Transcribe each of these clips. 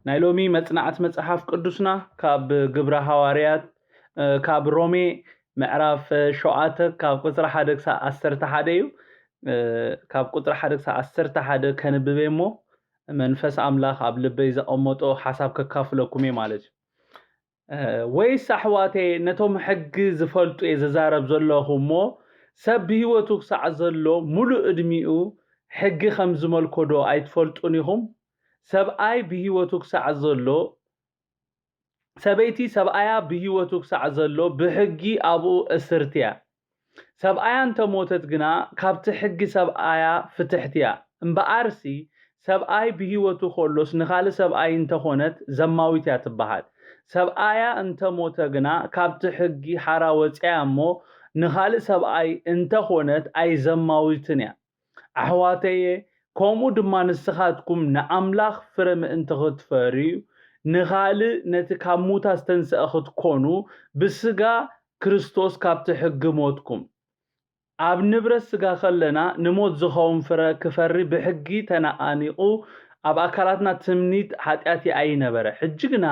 ናይ ሎሚ መጽናዕቲ መጽሓፍ ቅዱስና ካብ ግብረ ሃዋርያት፣ እ፣ ካብ ሮሜ ምዕራፍ ሸውዓተ ካብ ቁጽሪ ሓደ ክሳብ ዓሰርተ ሓደ እዩ። እ፣ ካብ ቁጽሪ ሓደ ክሳብ ዓሰርተ ሓደ ከንብብ እየ እሞ፣ መንፈስ ኣምላኽ ኣብ ልበይ ዘቐመጦ ሓሳብ ከካፍለኩም እየ ማለት እዩ። እ፣ ወይስ ኣሕዋተየ፣ ነቶም ሕጊ ዝፈልጡ እየ ዝዛረብ ዘለኹ እሞ፣ ሰብ ብህይወቱ ክሳዕ ዘሎ፣ ምሉእ ዕድሚኡ ሕጊ ከም ዝመልኮ ዶ ኣይትፈልጡን ኢኹም? ሰብኣይ ብህይወቱ ክሳዕ ዘሎ፣ ሰበይቲ ሰብኣያ ብህይወቱ ክሳዕ ዘሎ፣ ብሕጊ ኣብኡ እስርቲ እያ። ሰብኣያ እንተ ሞተት ግና፣ ካብቲ ሕጊ ሰብኣያ ፍትሕቲ እያ። እምበኣርሲ፣ ሰብኣይ ብህይወቱ ከሎስ ንኻልእ ሰብኣይ እንተኾነት፣ ዘማዊት እያ ትበሃል። ሰብኣያ እንተ ሞተ ግና፣ ካብቲ ሕጊ ሓራ ወጺኣ እሞ፣ ንኻልእ ሰብኣይ እንተኾነት፣ ኣይዘማዊትን እያ። ኣሕዋተየ፣ ከምኡ ድማ ንስኻትኩም ንኣምላኽ ፍረ ምእንቲ ኽትፈርዩ፣ ንኻልእ ነቲ ካብ ሙታ ዝተንስአ ኽትኮኑ፣ ብስጋ ክርስቶስ ካብቲ ሕጊ ሞትኩም። ኣብ ንብረት ስጋ ከለና፣ ንሞት ዝኸውን ፍረ ክፈሪ ብሕጊ ተነቓኒቑ፣ ኣብ ኣካላትና ትምኒት ሓጢኣት ይኣይ ነበረ። ሕጂ ግና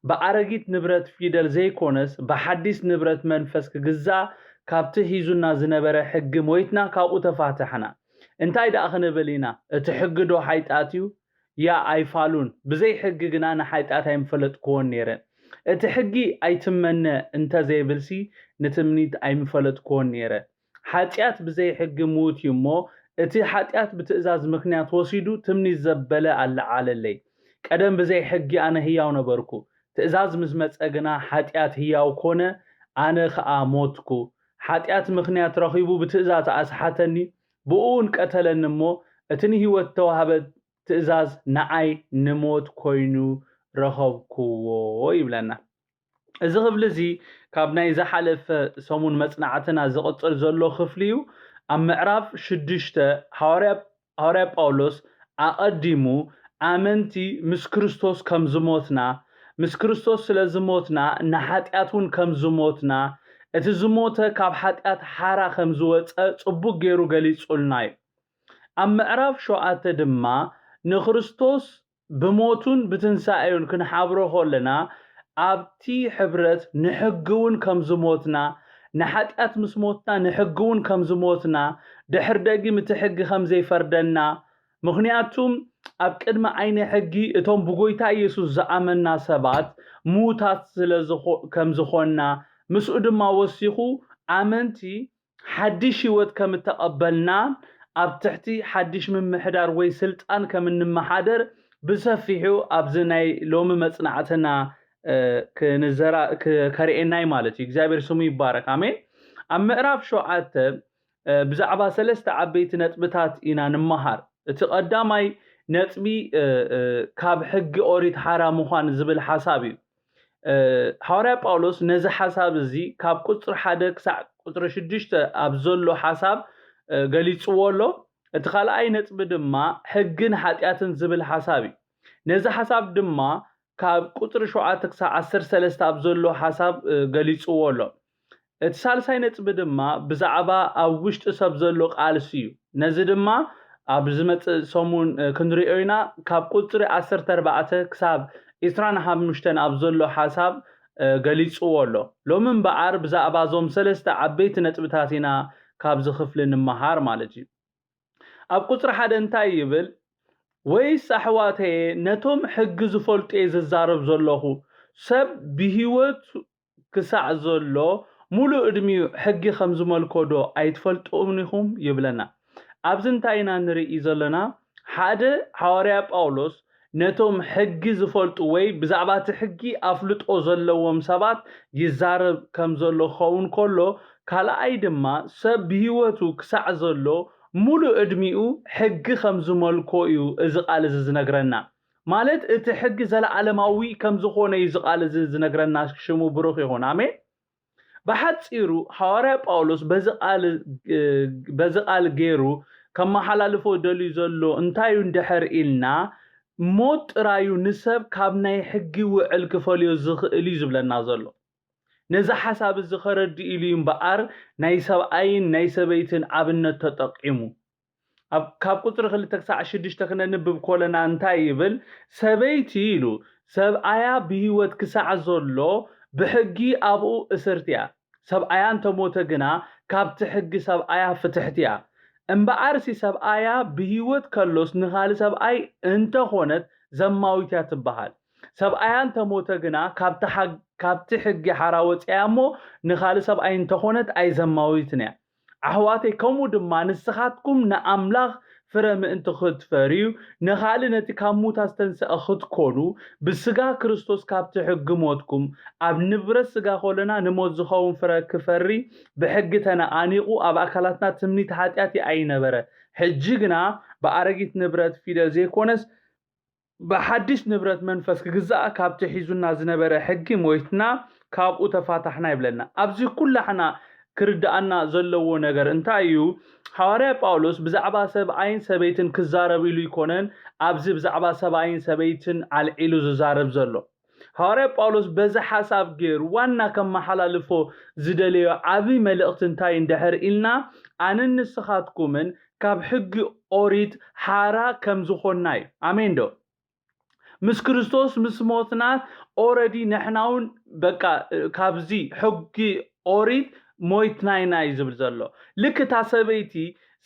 ብኣረጊት ንብረት ፊደል ዘይኮነስ፣ ብሓዲስ ንብረት መንፈስ ክግዛእ ካብቲ ሒዙና ዝነበረ ሕጊ ሞይትና፣ ካብኡ ተፋተሕና። እንታይ ደኣ ክንብል ኢና? እቲ ሕጊ ዶ ሓይጣት እዩ? ያ ኣይፋሉን። ብዘይ ሕጊ ግና ንሓጢኣት ኣይምፈለጥክዎን ነይረ። እቲ ሕጊ ኣይትመነ እንተ ዘይብልሲ፣ ንትምኒት ኣይምፈለጥክዎን ነይረ። ሓጢኣት ብዘይ ሕጊ ምዉት እዩ እሞ፣ እቲ ሓጢኣት ብትእዛዝ ምኽንያት ወሲዱ ትምኒት ዘበለ ኣለዓለለይ። ቀደም ብዘይ ሕጊ ኣነ ህያው ነበርኩ። ትእዛዝ ምስ መጸ ግና ሓጢኣት ህያው ኮነ፣ ኣነ ኸኣ ሞትኩ። ሓጢኣት ምኽንያት ረኺቡ ብትእዛዝ ኣስሓተኒ፣ ብእኡ እውን ቀተለኒ እሞ፣ እቲ ንህይወት እተዋህበ ትእዛዝ ንዓይ ንሞት ኮይኑ ረኸብክዎ ይብለና። እዚ ክፍሊ እዚ ካብ ናይ ዝሓለፈ ሰሙን መጽናዕትና ዝቕጽል ዘሎ ክፍሊ እዩ። ኣብ ምዕራፍ ሽዱሽተ ሃዋርያ፣ ሃዋርያ ጳውሎስ ኣቐዲሙ ኣመንቲ ምስ ክርስቶስ ከም ዝሞትና፣ ምስ ክርስቶስ ስለ ዝሞትና ንሓጢኣት እውን ከም ዝሞትና፣ እቲ ዝሞተ ካብ ሓጢኣት ሓራ ከም ዝወጸ ጽቡቕ ገይሩ ገሊጹልና እዩ። ኣብ ምዕራፍ ሸውዓተ ድማ ንክርስቶስ ብሞቱን ብትንሳኤኡን ክንሓብሮ ከለና፣ ኣብቲ ሕብረት ንሕጊ እውን ከም ዝሞትና፣ ንሓጢኣት ምስ ሞትና ንሕጊ እውን ከም ዝሞትና፣ ድሕር ደጊም እቲ ሕጊ ከም ዘይፈርደና፣ ምኽንያቱም ኣብ ቅድሚ ዓይኒ ሕጊ እቶም ብጎይታ ኢየሱስ ዝኣመና ሰባት ምዉታት ስለ ዝኾ-፣ ከም ዝኾንና፣ ምስኡ ድማ ወሲኹ ኣመንቲ ሓድሽ ህይወት ከም እተቐበልና፣ ኣብ ትሕቲ ሓድሽ ምምሕዳር ወይ ስልጣን ከም እንመሓደር ብሰፊሑ ኣብዚ ናይ ሎሚ መጽናዕትና፣ እ፣ ክንዘራ-፣ ክ-፣ ከርእየና እዩ ማለት እዩ። እግዚኣብሔር ስሙ ይባረክ። ኣሜን። ኣብ ምዕራፍ ሸውዓተ፣ እ፣ ብዛዕባ ሰለስተ ዓበይቲ ነጥብታት ኢና ንመሃር። እቲ ቀዳማይ ነጥቢ፣ እ፣ እ፣ ካብ ሕጊ ኦሪት ሓራ ምዃን ዝብል ሓሳብ እዩ። እ፣ ሃዋርያ ጳውሎስ ነዚ ሓሳብ እዚ ካብ ቁጽሪ ሓደ ክሳዕ ቁጽሪ ሽዱሽተ ኣብ ዘሎ ሓሳብ፣ እ፣ ገሊጽዎ ኣሎ። እቲ ካልኣይ ነጥቢ ድማ ሕግን ሓጢኣትን ዝብል ሓሳብ እዩ። ነዚ ሓሳብ ድማ ካብ ቁጽሪ ሸውዓተ ክሳዕ ዓሰርተ ሰለስተ ኣብ ዘሎ ሓሳብ፣ እ፣ ገሊጽዎ ኣሎ። እቲ ሳልሳይ ነጥቢ ድማ ብዛዕባ ኣብ ውሽጢ ሰብ ዘሎ ቃልሲ እዩ። ነዚ ድማ ኣብ ዝመጽእ ሰሙን፣ እ፣ ክንሪኦ ኢና። ካብ ቁጽሪ ዓሰርተ ኣርባዕተ ክሳብ ዕስራን ሓሙሽተን ኣብ ዘሎ ሓሳብ፣ እ፣ ገሊጽዎ ኣሎ። ሎሚ እምበኣር ብዛዕባ እዞም ሰለስተ ዓበይቲ ነጥብታት ኢና ካብዚ ክፍሊ ንመሃር ማለት እዩ። ኣብ ቁጽሪ ሓደ እንታይ ይብል? ወይስ ኣሕዋተየ፣ ነቶም ሕጊ ዝፈልጡ እየ ዝዛረብ ዘለኹ? ሰብ ብህይወት ክሳዕ ዘሎ፣ ምሉእ ዕድሚኡ ሕጊ ከም ዝመልኮ ዶ ኣይትፈልጡን ኢኹም? ይብለና። ኣብዚ እንታይ ኢና ንርኢ ዘለና? ሓደ፣ ሃዋርያ ጳውሎስ ነቶም ሕጊ ዝፈልጡ ወይ ብዛዕባ እቲ ሕጊ ኣፍልጦ ዘለዎም ሰባት ይዛረብ ከም ዘሎ ክኸውን ከሎ፣ ካልኣይ ድማ ሰብ ብህይወቱ ክሳዕ ዘሎ ምሉእ ዕድሚኡ ሕጊ ከም ዝመልኮ እዩ እዚ ቃል እዚ ዝነግረና። ማለት እቲ ሕጊ ዘለዓለማዊ ከም ዝኾነ እዩ እዚ ቃል እዚ ዝነግረና። ሽሙ ብሩኽ ይኹን። ኣሜን። ብሓጺሩ ሃዋርያ ጳውሎስ በዚ ቃል፣ እ፣ በዚ ቃል ገይሩ ከመሓላልፎ ደልዩ ዘሎ እንታይ እዩ እንድሕር ኢልና፣ ሞት ጥራዩ ንሰብ ካብ ናይ ሕጊ ውዕል ክፈልዮ ዝኽእል እዩ ዝብለና ዘሎ። ነዚ ሓሳብ እዚ ከረድእ ኢሉ እዩ እምበኣር ናይ ሰብኣይን ናይ ሰበይትን ኣብነት ተጠቂሙ። ኣብ ካብ ቁፅሪ ክልተ ክሳዕ ሽዱሽተ ክነንብብ ኮለና እንታይ ይብል? ሰበይቲ ኢሉ ሰብኣያ ብህይወት ክሳዕ ዘሎ ብሕጊ ኣብኡ እስርቲ እያ። ሰብኣያ እንተሞተ ግና ካብቲ ሕጊ ሰብኣያ ፍትሕቲ እያ። እምበኣርሲ ሰብኣያ ብህይወት ከሎስ ንኻልእ ሰብኣይ እንተኾነት ዘማዊት እያ ትበሃል። ሰብኣያ እንተሞተ ግና ካብቲ ሓግ- ካብቲ ሕጊ ሓራ ወፂኣ እሞ ንኻልእ ሰብኣይ እንተኾነት ኣይዘማዊትን እያ። ኣሕዋተይ፣ ከምኡ ድማ ንስኻትኩም ንኣምላኽ ፍረ ምእንቲ ክትፈርዩ ንኻልእ ነቲ ካብ ሙታ ዝተንስአ ክትኮኑ ብስጋ ክርስቶስ ካብቲ ሕጊ ሞትኩም። ኣብ ንብረት ስጋ ከለና ንሞት ዝኸውን ፍረ ክፈሪ ብሕጊ ተነኣኒቑ ኣብ ኣካላትና ትምኒት ሓጢኣት ይኣይ ነበረ። ሕጂ ግና ብኣረጊት ንብረት ፊደል ዘይኮነስ ብሓድሽ ንብረት መንፈስ ክግዛእ ካብቲ ሒዙና ዝነበረ ሕጊ ሞይትና ካብኡ ተፋታሕና ይብለና። ኣብዚ ኩላሕና ክርድኣና ዘለዎ ነገር እንታይ እዩ? ሃዋርያ ጳውሎስ ብዛዕባ ሰብኣይን ሰበይትን ክዛረብ ኢሉ ይኮነን ኣብዚ ብዛዕባ ሰብኣይን ሰበይትን ኣልዒሉ ዝዛረብ ዘሎ። ሃዋርያ ጳውሎስ በዚ ሓሳብ ገይሩ ዋና ከመሓላልፎ ዝደለዮ ዓብዪ መልእኽቲ እንታይ እንድሕር ኢልና ኣንን ንስኻትኩምን ካብ ሕጊ ኦሪት ሓራ ከም ዝኾንና እዩ። ኣሜን ዶ? ምስ ክርስቶስ ምስ ሞትና ኦረዲ ንሕና እውን በቃ ካብዚ ሕጊ ኦሪት ሞይትና ኢና እዩ ዝብል ዘሎ። ልክ እታ ሰበይቲ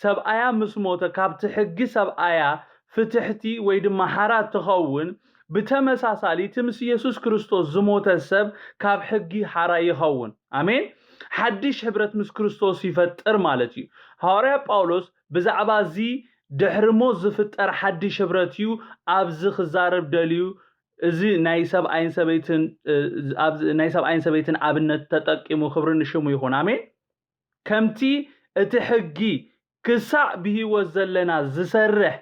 ሰብኣያ ምስ ሞተ ካብቲ ሕጊ ሰብኣያ ፍትሕቲ ወይ ድማ ሓራ ትኸውን፣ ብተመሳሳሊ እቲ ምስ ኢየሱስ ክርስቶስ ዝሞተ ሰብ ካብ ሕጊ ሓራ ይኸውን። ኣሜን። ሓድሽ ሕብረት ምስ ክርስቶስ ይፈጥር ማለት እዩ። ሃዋርያ ጳውሎስ ብዛዕባ እዚ ድሕሪ ሞት ዝፍጠር ሓድሽ ሕብረት እዩ ኣብዚ ክዛረብ ደልዩ። እዚ ናይ ሰብኣይን ሰበይትን እ፣ ኣብዚ ናይ ሰብኣይን ሰበይትን ኣብነት ተጠቂሙ ክብሪ ንሽሙ ይኹን። ኣሜን። ከምቲ እቲ ሕጊ ክሳዕ ብህይወት ዘለና ዝሰርሕ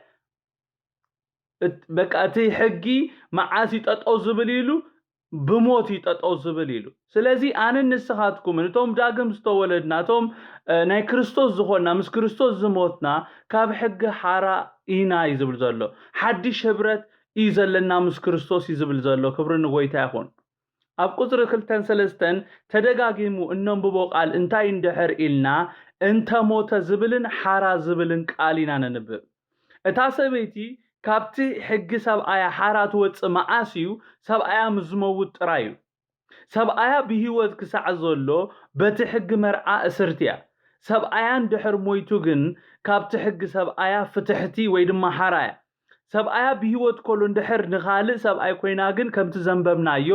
እት- በቃ እቲ ሕጊ መዓስ እዩ ጠጠው ዝብል ኢሉ ብሞት እዩ ጠጠው ዝብል ኢሉ። ስለዚ ኣንን ንስኻትኩምን እቶም ዳግም ዝተወለድና እቶም እ፣ ናይ ክርስቶስ ዝኾንና ምስ ክርስቶስ ዝሞትና ካብ ሕጊ ሓራ ኢና እዩ ዝብል ዘሎ። ሓድሽ ህብረት እዩ ዘለና ምስ ክርስቶስ እዩ ዝብል ዘሎ። ክብሪ ንጎይታ ይኹን። ኣብ ቁፅሪ ክልተን ሰለስተን ተደጋጊሙ እነንብቦ ቃል እንታይ እንድሕር ኢልና እንተሞተ ዝብልን ሓራ ዝብልን ቃል ኢና ነንብብ። እታ ሰበይቲ ካብቲ ሕጊ ሰብኣያ ሓራ ትወፅእ መዓስ እዩ? ሰብኣያ ምስ ዝመውት ጥራይ እዩ። ሰብኣያ ብህይወት ክሳዕ ዘሎ በቲ ሕጊ መርዓ እስርቲ እያ። ሰብኣያ እንድሕር ሞይቱ ግን ካብቲ ሕጊ ሰብኣያ ፍትሕቲ ወይ ድማ ሓራ እያ። ሰብኣያ ብህይወት ከሎ እንድሕር ንኻልእ ሰብኣይ ኮይና ግን ከምቲ ዘንበብናዮ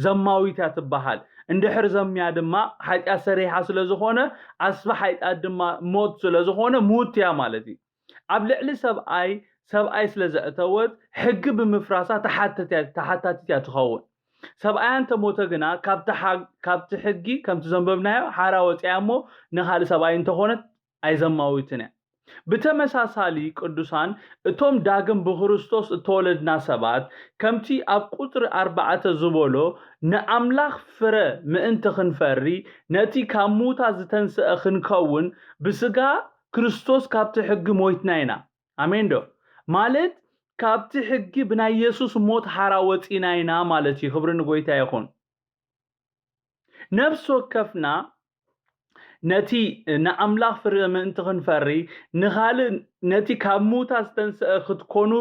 ዘማዊት እያ ትበሃል። እንድሕር ዘምያ ድማ ሓጢኣት ሰሪሓ ስለ ዝኾነ ኣስቢ ሓጢኣት ድማ ሞት ስለ ዝኾነ ምውት እያ ማለት እዩ። ኣብ ልዕሊ ሰብኣይ ሰብኣይ ስለ ዘእተወት ሕጊ ብምፍራሳ ተሓተት እያ- ተሓታቲት እያ ትኸውን። ሰብኣያ እንተሞተ ግና ካብቲ ሓ- ካብቲ ሕጊ ከምቲ ዘንበብናዮ ሓራ ወፂኣ እሞ ንኻልእ ሰብኣይ እንተኾነት ኣይዘማዊትን እያ። ብተመሳሳሊ ቅዱሳን እቶም ዳግም ብክርስቶስ እተወለድና ሰባት ከምቲ ኣብ ቁፅሪ ኣርባዕተ ዝበሎ ንኣምላኽ ፍረ ምእንቲ ክንፈሪ ነቲ ካብ ምዉታት ዝተንስአ ክንከውን ብስጋ ክርስቶስ ካብቲ ሕጊ ሞይትና ኢና። ኣሜን ዶ? ማለት ካብቲ ሕጊ ብናይ የሱስ ሞት ሓራ ወፂና ኢና ማለት እዩ። ክብሪ ንጎይታ ይኹን። ነፍሲ ወከፍና ነቲ ንኣምላኽ ፍረ ምእንቲ ክንፈሪ ንኻልእ ነቲ ካብ ምዉታት ዝተንስአ ክትኮኑ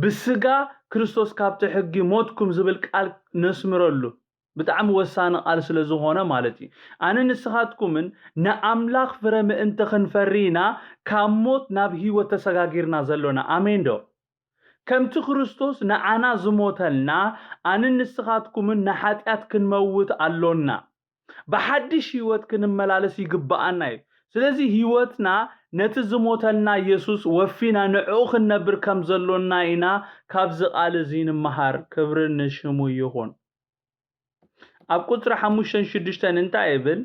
ብስጋ ክርስቶስ ካብቲ ሕጊ ሞትኩም ዝብል ቃል ነስምረሉ። ብጣዕሚ ወሳኒ ቃል ስለ ዝኾነ ማለት እዩ። ኣነ ንስኻትኩምን ንኣምላኽ ፍረ ምእንቲ ክንፈሪ ኢና ካብ ሞት ናብ ህይወት ተሰጋጊርና ዘሎና። ኣሜን ዶ? ከምቲ ክርስቶስ ንዓና ዝሞተልና ኣንን ንስኻትኩምን ንሓጢኣት ክንመውት ኣሎና። ብሓድሽ ህይወት ክንመላለስ ይግብኣና እዩ። ስለዚ ህይወትና ነቲ ዝሞተልና የሱስ ወፊና ንዕኡ ክንነብር ከም ዘሎና ኢና ካብዚ ቃል እዚ ንምሃር። ክብሪ ንሽሙ ይኹን። ኣብ ቁፅሪ ሓሙሽተን ሽዱሽተን እንታይ ይብል?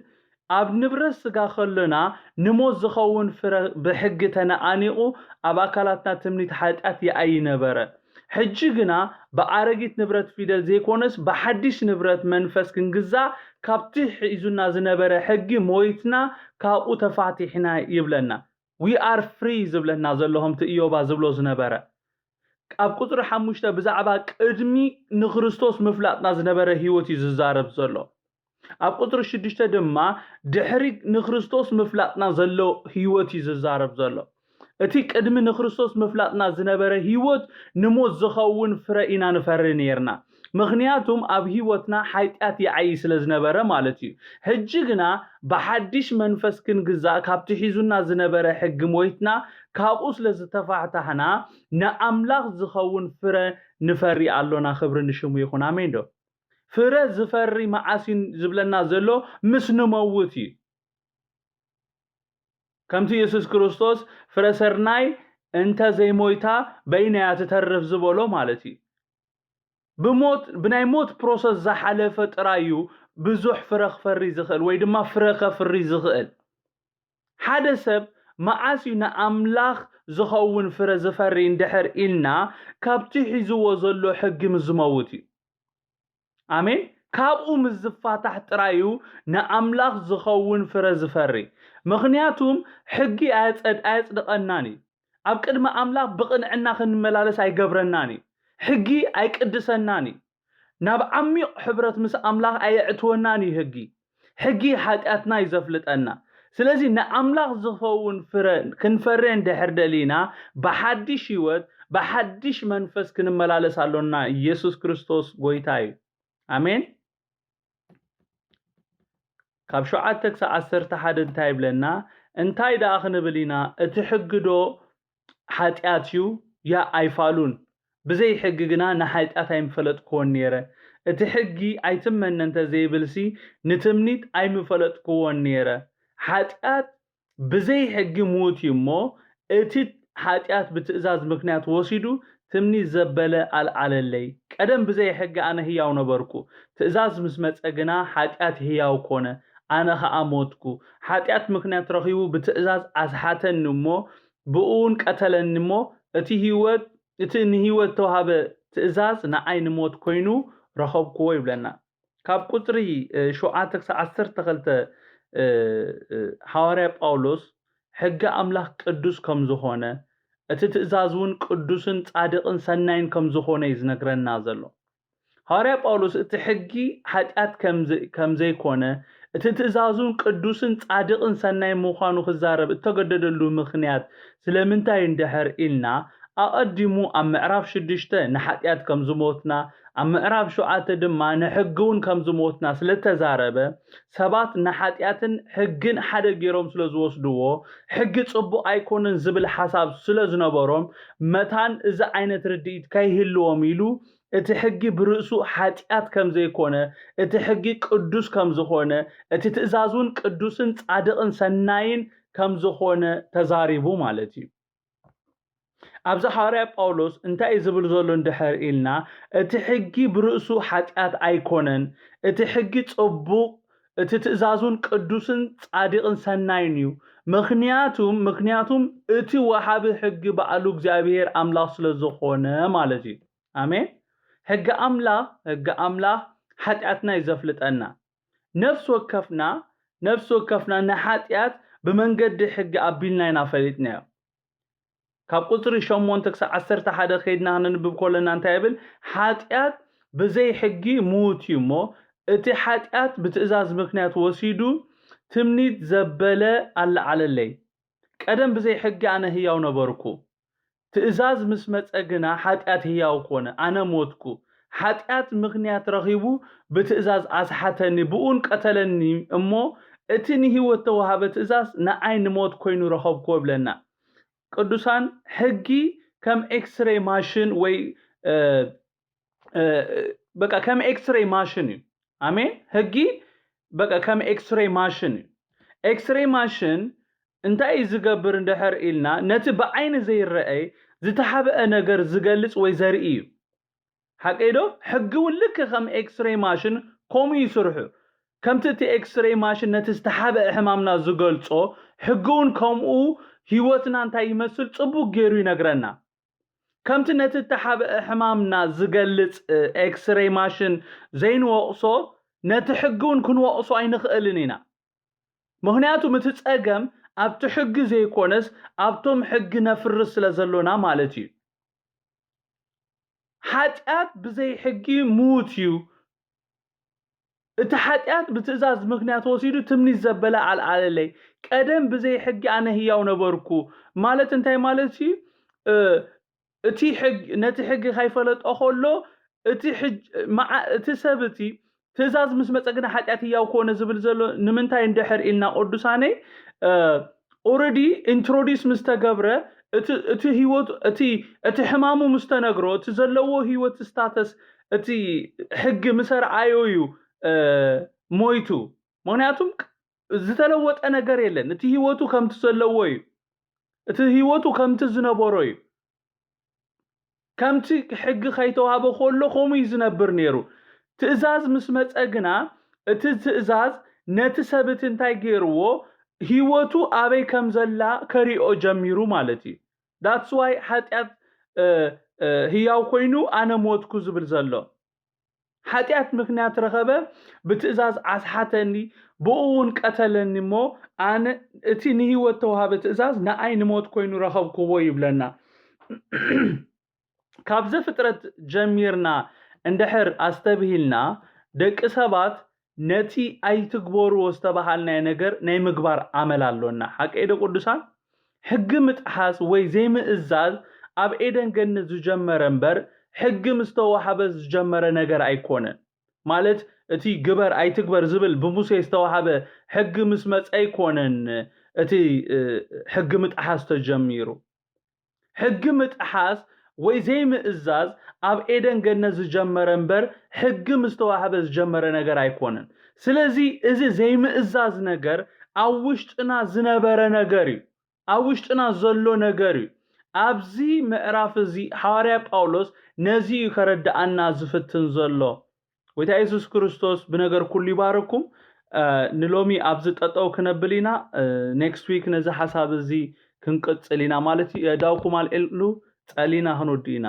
ኣብ ንብረት ስጋ ከሎና ንሞት ዝኸውን ፍረ ብሕጊ ተነኣኒቑ ኣብ ኣካላትና ትምኒት ሓጢኣት ይኣይ ነበረ። ሕጂ ግና ብኣረጊት ንብረት ፊደል ዘይኮነስ ብሓድሽ ንብረት መንፈስ ክንግዛእ ካብቲ ሒዙና ዝነበረ ሕጊ ሞይትና ካብኡ ተፋቲሕና ይብለና። We are free ዝብለና ዘሎ ከምቲ ኢዮባ ዝብሎ ዝነበረ። ኣብ ቁፅሪ ሓሙሽተ ብዛዕባ ቅድሚ ንክርስቶስ ምፍላጥና ዝነበረ ህይወት እዩ ዝዛረብ ዘሎ። ኣብ ቁፅሪ ሽዱሽተ ድማ ድሕሪ ንክርስቶስ ምፍላጥና ዘሎ ህይወት እዩ ዝዛረብ ዘሎ። እቲ ቅድሚ ንክርስቶስ ምፍላጥና ዝነበረ ህይወት ንሞት ዝኸውን ፍረ ኢና ንፈሪ ነይርና። ምኽንያቱም ኣብ ህይወትና ሓጢኣት ይዓዪ ስለ ዝነበረ ማለት እዩ። ሕጂ ግና ብሓድሽ መንፈስ ክንግዛእ ካብቲ ሒዙና ዝነበረ ሕጊ ሞይትና፣ ካብኡ ስለ ዝተፋሕታሕና ንኣምላኽ ዝኸውን ፍረ ንፈሪ ኣሎና። ክብሪ ንሽሙ ይኹን። ኣሜን ዶ? ፍረ ዝፈሪ መዓስ እዩ ዝብለና ዘሎ? ምስ ንመውት እዩ። ከምቲ የሱስ ክርስቶስ ፍረ ሰርናይ እንተ ዘይሞይታ በይና እያ ትተርፍ ዝበሎ ማለት እዩ። ብሞት ብናይ ሞት ፕሮሰስ ዝሓለፈ ጥራይ እዩ ብዙሕ ፍረ ክፈሪ ዝኽእል ወይ ድማ ፍረ ከፍሪ ዝኽእል። ሓደ ሰብ መዓስ እዩ ንኣምላኽ ዝኸውን ፍረ ዝፈሪ እንድሕር ኢልና፣ ካብቲ ሒዝዎ ዘሎ ሕጊ ምስ ዝመውት እዩ። ኣሜን። ካብኡ ምስ ዝፋታሕ ጥራይ እዩ ንኣምላኽ ዝኸውን ፍረ ዝፈሪ። ምኽንያቱም ሕጊ ኣየጸድ- ኣየጽድቐናን እዩ። ኣብ ቅድሚ ኣምላኽ ብቕንዕና ክንመላለስ ኣይገብረናን እዩ። ሕጊ ኣይቅድሰናን እዩ። ናብ ዓሚቕ ሕብረት ምስ ኣምላኽ ኣየእትወናን እዩ ሕጊ። ሕጊ ሓጢኣትና እዩ ዘፍልጠና። ስለዚ ንኣምላኽ ዝኸውን ፍረ ክንፈሪ እንድሕር ደሊና፣ ብሓድሽ ህይወት ብሓድሽ መንፈስ ክንመላለስ ኣሎና። ኢየሱስ ክርስቶስ ጎይታ እዩ። ኣሜን። ካብ ሸውዓተ ክሳብ ዓሰርተ ሓደ እንታይ ይብለና? እንታይ ደኣ ክንብል ኢና? እቲ ሕጊ ዶ ሓጢኣት እዩ? ያ ኣይፋሉን። ብዘይ ሕጊ ግና ንሓጢኣት ኣይምፈለጥክዎን ነይረ። እቲ ሕጊ ኣይትመነ እንተ ዘይብልሲ ንትምኒት ኣይምፈለጥክዎን ነይረ። ሓጢኣት ብዘይ ሕጊ ምዉት እዩ እሞ፣ እቲ ሓጢኣት ብትእዛዝ ምኽንያት ወሲዱ ትምኒት ዘበለ ኣልዓለለይ። ቀደም ብዘይ ሕጊ ኣነ ህያው ነበርኩ። ትእዛዝ ምስ መጸ ግና ሓጢኣት ህያው ኮነ፣ ኣነ ኸኣ ሞትኩ። ሓጢኣት ምኽንያት ረኺቡ ብትእዛዝ ኣስሓተኒ እሞ፣ ብእኡ እውን ቀተለኒ እሞ፣ እቲ ህይወት እቲ ንህይወት ተዋህበ ትእዛዝ ንዓይ ንሞት ኮይኑ ረኸብክዎ ይብለና። ካብ ቁጽሪ ሸውዓተ ክሳብ ዓሰርተ ክልተ፣ ሃዋርያ ጳውሎስ ሕጊ ኣምላኽ ቅዱስ ከም ዝኾነ፣ እቲ ትእዛዝ እውን ቅዱስን ጻድቕን ሰናይን ከም ዝኾነ እዩ ዝነግረና ዘሎ። ሃዋርያ ጳውሎስ እቲ ሕጊ ሓጢኣት ከም ዘይኮነ፣ እቲ ትእዛዝ እውን ቅዱስን ጻድቕን ሰናይን ምዃኑ ክዛረብ እተገደደሉ ምኽንያት ስለምንታይ እንድሕር ኢልና፣ ኣቐዲሙ ኣብ ምዕራፍ ሽዱሽተ ንሓጢኣት ከም ዝሞትና፣ ኣብ ምዕራፍ ሸውዓተ ድማ ንሕጊ እውን ከም ዝሞትና ስለ እተዛረበ፣ ሰባት ንሓጢኣትን ሕግን ሓደ ገይሮም ስለ ዝወስድዎ፣ ሕጊ ጽቡቕ ኣይኮነን ዝብል ሓሳብ ስለ ዝነበሮም፣ መታን እዚ ዓይነት ርድኢት ከይህልዎም ኢሉ፣ እቲ ሕጊ ብርእሱ ሓጢኣት ከም ዘይኮነ፣ እቲ ሕጊ ቅዱስ ከም ዝኾነ፣ እቲ ትእዛዝ እውን ቅዱስን ጻድቕን ሰናይን ከም ዝኾነ ተዛሪቡ ማለት እዩ። ኣብዚ ሃዋርያ ጳውሎስ እንታይ እዩ ዝብል ዘሎ እንድሕር ኢልና፣ እቲ ሕጊ ብርእሱ ሓጢኣት ኣይኮነን፣ እቲ ሕጊ ጽቡቕ፣ እቲ ትእዛዝ እውን ቅዱስን ጻድቕን ሰናይን እዩ። ምኽንያቱም ምክንያቱም እቲ ወሃቢ ሕጊ ባዕሉ እግዚኣብሔር ኣምላኽ ስለ ዝኾነ ማለት እዩ። ኣሜን። ሕጊ ኣምላኽ ሕጊ ኣምላኽ ሓጢኣትና እዩ ዘፍልጠና። ነፍሲ ወከፍና ነፍሲ ወከፍና ንሓጢኣት ብመንገዲ ሕጊ ኣቢልና ኢና ፈሊጥናዮ። ካብ ቁጽሪ ሸሞንተ ክሳብ ዓሰርተ ሓደ ከይድና ክነንብብ ከለና እንታይ ይብል? ሓጢኣት ብዘይ ሕጊ ምዉት እዩ እሞ፣ እቲ ሓጢኣት ብትእዛዝ ምኽንያት ወሲዱ ትምኒት ዘበለ ኣለዓለለይ። ቀደም ብዘይ ሕጊ ኣነ ህያው ነበርኩ። ትእዛዝ ምስ መጸ ግና ሓጢኣት ህያው ኮነ፣ ኣነ ሞትኩ። ሓጢኣት ምኽንያት ረኺቡ ብትእዛዝ ኣስሓተኒ፣ ብኡን ቀተለኒ እሞ፣ እቲ ንህይወት ተዋሃበ ትእዛዝ ንዓይ ንሞት ኮይኑ ረኸብክዎ ይብለና። ቅዱሳን፣ ሕጊ ከም ኤክስሬ ማሽን ወይ በቃ ከም ኤክስሬ ማሽን እዩ። ኣሜን። ሕጊ በቃ ከም ኤክስሬ ማሽን እዩ። ኤክስሬ ማሽን እንታይ እዩ ዝገብር እንድሕር ኢልና፣ ነቲ ብዓይኒ ዘይረኣይ ዝተሓብአ ነገር ዝገልጽ ወይ ዘርኢ እዩ። ሓቀይ ዶ? ሕጊ እውን ልክ ከም ኤክስሬ ማሽን ከምኡ ይስርሑ። ከምቲ እቲ ኤክስሬ ማሽን ነቲ ዝተሓብአ ሕማምና ዝገልጾ፣ ሕጊ እውን ከምኡ ህይወትና እንታይ ይመስል ጽቡቕ ገይሩ ይነግረና። ከምቲ ነቲ እተሓብአ ሕማምና ዝገልጽ ኤክስሬ ማሽን ዘይንወቕሶ፣ ነቲ ሕጊ እውን ክንወቕሶ ኣይንኽእልን ኢና። ምኽንያቱም እቲ ጸገም ኣብቲ ሕጊ ዘይኮነስ ኣብቶም ሕጊ ነፍርስ ስለ ዘሎና ማለት እዩ። ሓጢኣት ብዘይ ሕጊ ምዉት እዩ። እቲ ሓጢኣት ብትእዛዝ ምክንያት ወሲዱ ትምኒት ዘበለ ኣልዓለለይ። ቀደም ብዘይ ሕጊ ኣነ ህያው ነበርኩ ማለት እንታይ ማለት እዩ? እቲ ሕጊ ካይፈለጦ ከሎ እቲ ሰብ እቲ ትእዛዝ ምስ መፀ ግና ሓጢኣት ህያው ኮነ ዝብል ዘሎ ንምንታይ እንድሕር ኢልና ቅዱሳነይ ኦረዲ ኢንትሮዲስ ምስ ተገብረ እቲ ህይወት እቲ እቲ ሕማሙ ምስ ተነግሮ እቲ ዘለዎ ህይወት ስታተስ እቲ ሕጊ ምስ ኣርዓዮ እዩ ሞይቱ። ምክንያቱም ዝተለወጠ ነገር የለን። እቲ ህይወቱ ከምቲ ዘለዎ እዩ። እቲ ህይወቱ ከምቲ ዝነበሮ እዩ። ከምቲ ሕጊ ከይተዋህበ ከሎ ከምኡ እዩ ዝነብር ነይሩ። ትእዛዝ ምስ መፀ ግና እቲ ትእዛዝ ነቲ ሰብ እቲ እንታይ ገይርዎ ህይወቱ ኣበይ ከም ዘላ ከሪኦ ጀሚሩ ማለት እዩ። That's why ሓጢኣት ህያው ኮይኑ ኣነ ሞትኩ ዝብል ዘሎ። ሓጢኣት ምክንያት ረኸበ፣ ብትእዛዝ ኣስሓተኒ፣ ብኡ እውን ቀተለኒ እሞ ኣነ እቲ ንህይወት ተዋሃበ ትእዛዝ ንኣይ ንሞት ኮይኑ ረኸብክዎ ይብለና። ካብ ዘፍጥረት ጀሚርና እንድሕር ኣስተብሂልና ደቂ ሰባት ነቲ ኣይትግበርዎ ዝተባሃልናዮ ነገር ናይ ምግባር ኣመል ኣሎና። ሓቀይ ዶ ቅዱሳን? ሕጊ ምጥሓስ ወይ ዘይምእዛዝ ኣብ ኤደን ገነት ዝጀመረ እምበር ሕጊ ምስ ተዋህበ ዝጀመረ ነገር ኣይኮነን። ማለት እቲ ግበር ኣይትግበር ዝብል ብሙሴ ዝተዋህበ ሕጊ ምስ መፀ ኣይኮነን እቲ ሕጊ ምጥሓስ ተጀሚሩ። ሕጊ ምጥሓስ ወይ ዘይምእዛዝ ኣብ ኤደን ገነት ዝጀመረ እምበር ሕጊ ምስ ተዋህበ ዝጀመረ ነገር ኣይኮነን። ስለዚ እዚ ዘይምእዛዝ ነገር ኣብ ውሽጥና ዝነበረ ነገር እዩ። ኣብ ውሽጥና ዘሎ ነገር እዩ። ኣብዚ ምዕራፍ እዚ ሃዋርያ ጳውሎስ ነዚ እዩ ከረድኣና ዝፍትን ዘሎ። ጎይታ የሱስ ክርስቶስ ብነገር ኩሉ ይባረኩም። ንሎሚ ኣብዚ ጠጠው ክነብል ኢና። ኔክስት ዊክ ነዚ ሓሳብ እዚ ክንቅፅል ኢና ማለት እዩ። የዳውኩም ኣልዒሉ ጸሊና ክንወዱ ኢና።